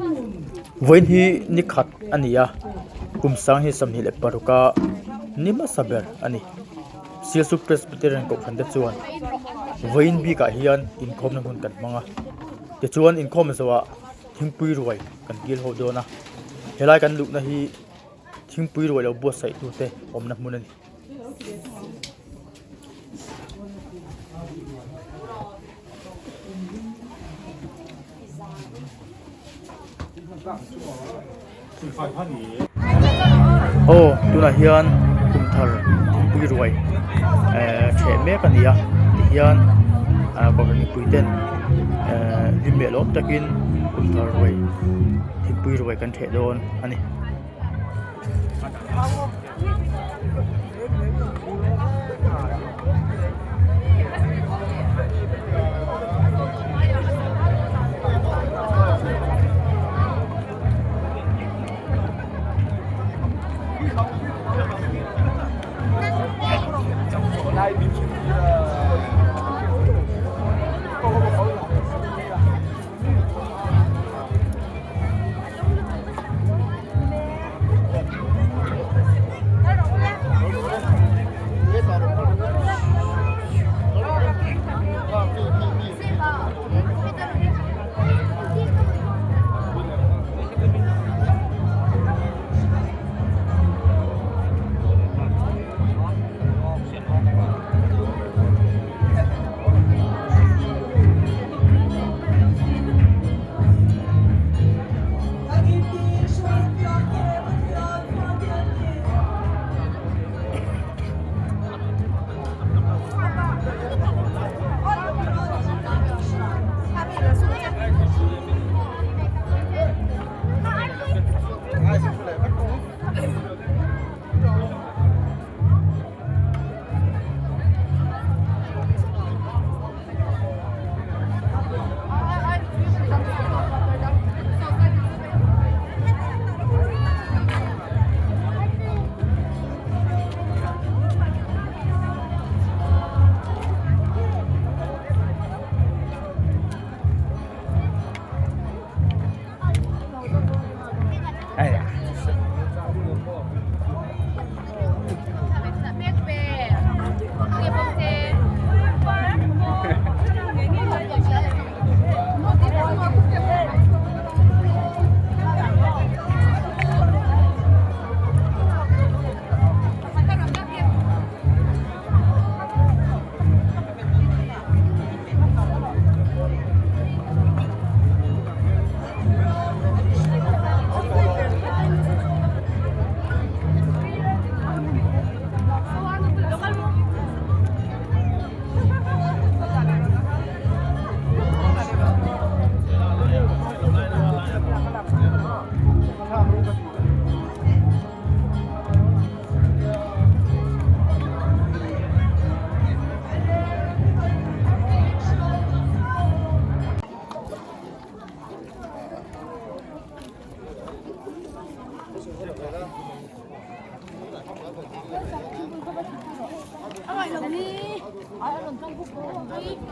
Vawiin hi ni khat a ni a, kum sang hi 26 a ni hmasa ber a ni. Sialsuk Presbyterian Kohhran te chuan vawiin bikah hian inkhawmna hmun kan hmang a, tichuan inkhawm zawhah thingpui ruai kan kil ho dawn a, helai kan luhna hi thingpui ruai lo buatsaih tute awmna hmun a ni. Aw tunah hian kum thar thingpui ruai ehh ṭheh mek a ni a tihian ah kohhran mipui ten ehh hlim leh lawm takin kum thar ruai thingpui ruai kan ṭheh dawn a ni.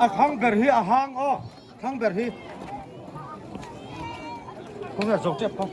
A thlang ber hi a hang aw thlang ber hi khawnge zo tep khaw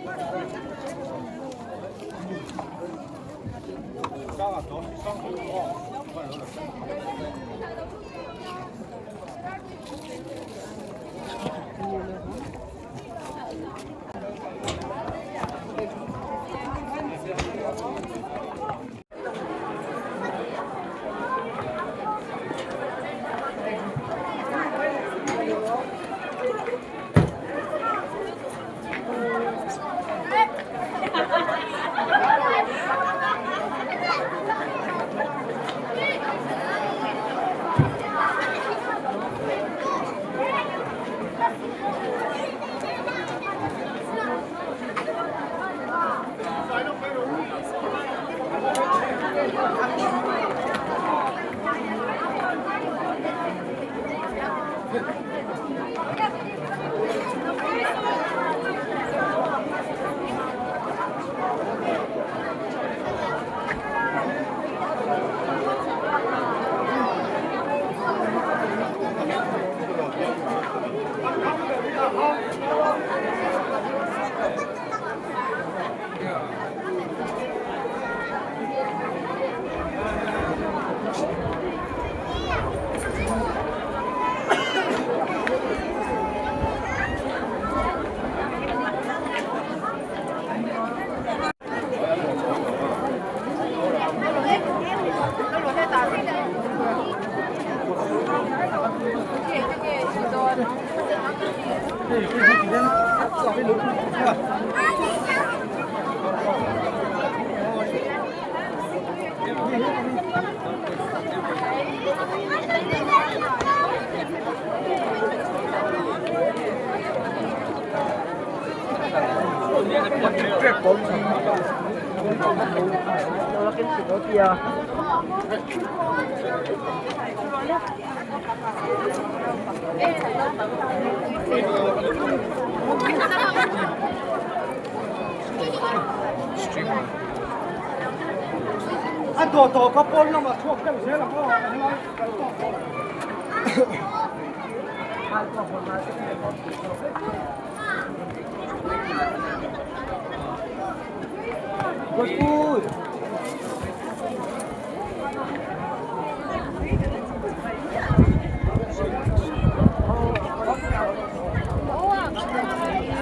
A dawh tawh kha pawn lamah chhuak deuh zel ang aw a helai kal tawk tawh.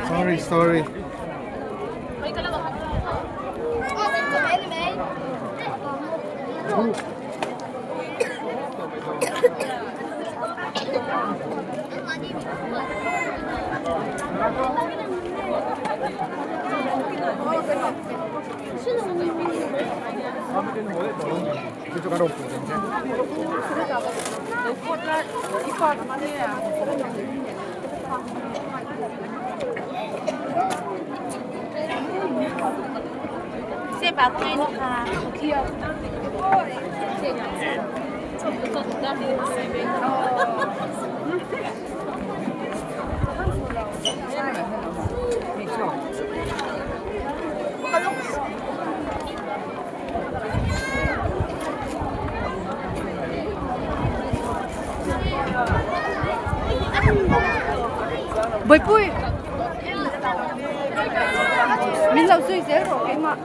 Sorry, sorry. Bawihpui min lo zui zel rawh keimah.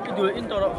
I dul in tawh rawh.